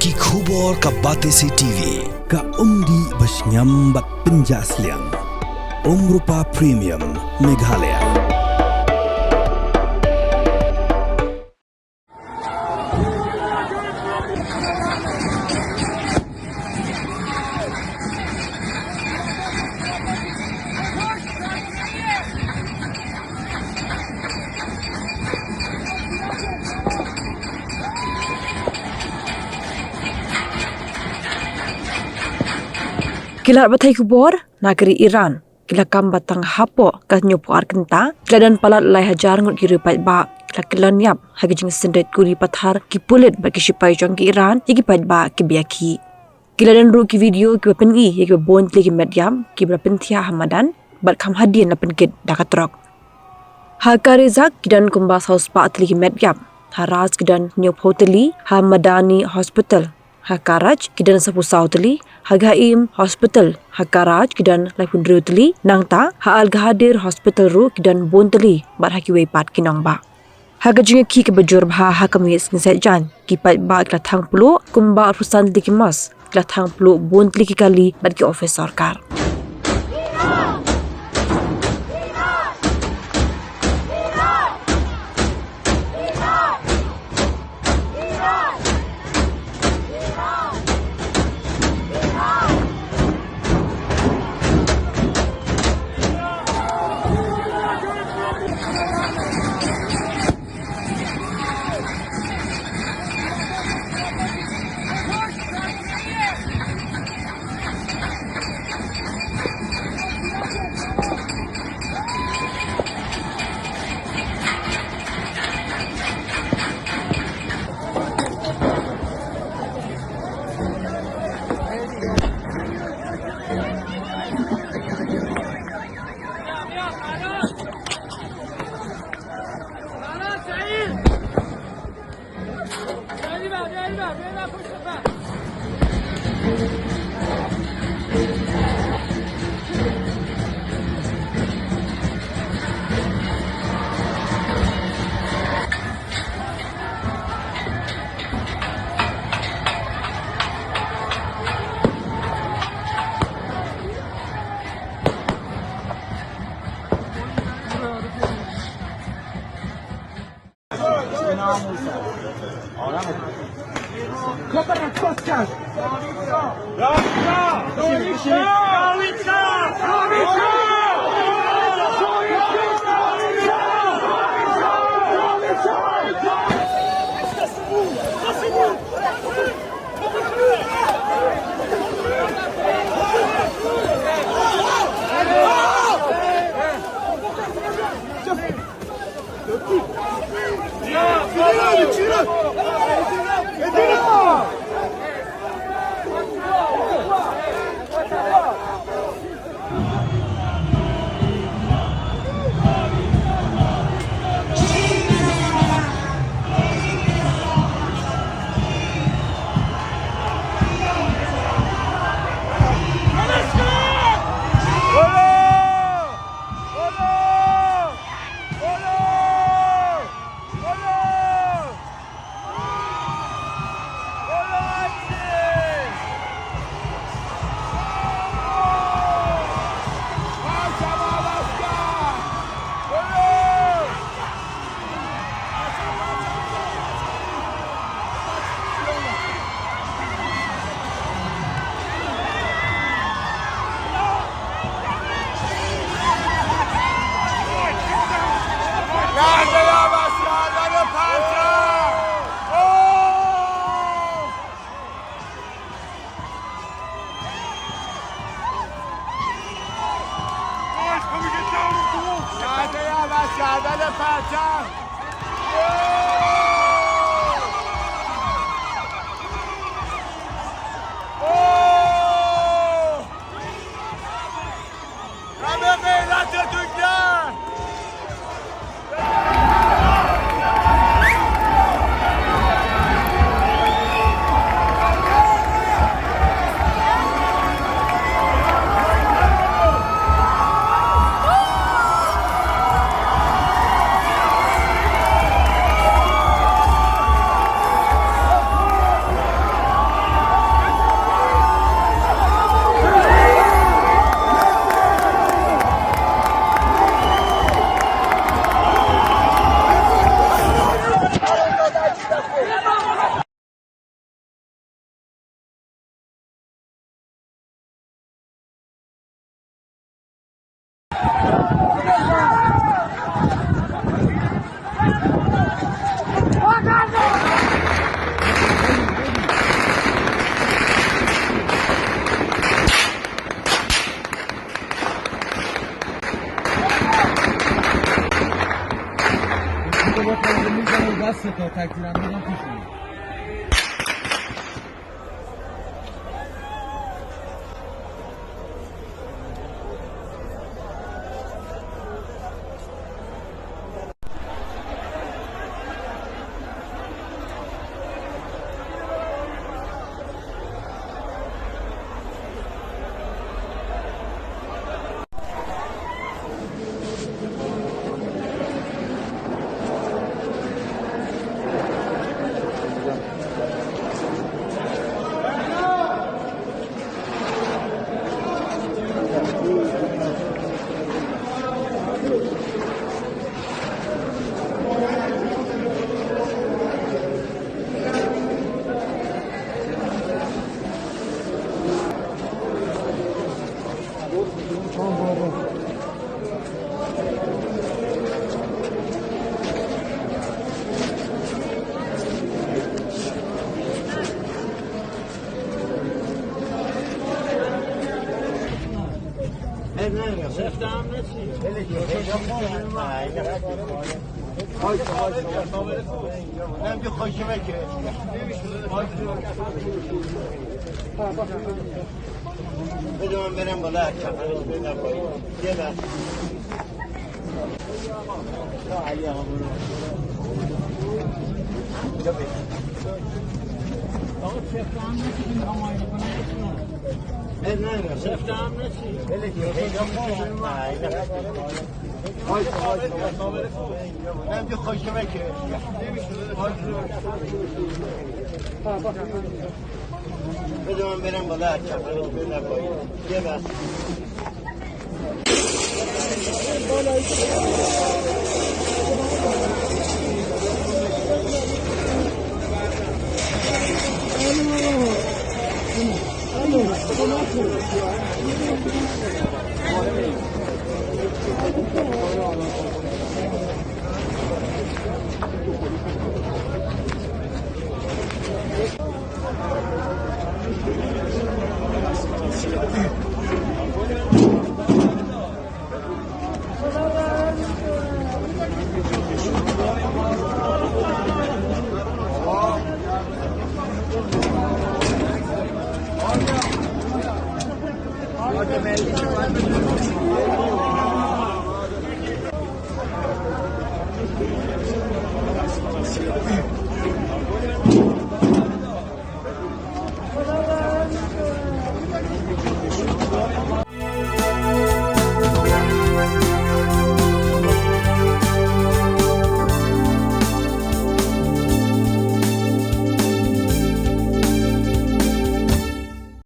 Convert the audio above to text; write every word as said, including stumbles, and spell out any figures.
Ki khubor ka Batesi T V, ka umdih ba shngiam bad pynjah sliang. Umrupa Premium, Meghalaya. Ki lad pathai khubor na ka ri Iran ki la kam ba tang hapoh ka hynñiewphew ar kynta ki la don palat lai hajar ngut ki riewpaidbah ki la kyllon ïap ha ki jingsynrit kuri pathar ki pulit bad ki shipai jong ki Iran ïa ki paidbah kiba ïakhih. Ki la don ruh ki video kiba pyni ïa kiba bun tylli ki met ïap kiba la pynthiah ha madan bad kham hadien la pynkit da ka trok. Ha Khan Yunis ki don kumba saw spah tylli ki met ïap, ha Ras ki don hynñiewphew tylli, ha Madani Hospital ha Karaj ki don saphew saw tylli, ha Ghaim Hospital ha Karaj ki don laiphew hynriew tylli, nangta ha Al Ghadir Hospital ruh ki don bun tylli bad ha kiwei pat ki nongbah. Ha ka jingïakhih kaba jur bha ha ka miet sngi Saitjaiñ, ki paidbah ki la thang pluh kumba arphew san tylli ki mask, ki la thang pluh bun tylli ki kali bad ki ophis sorkar.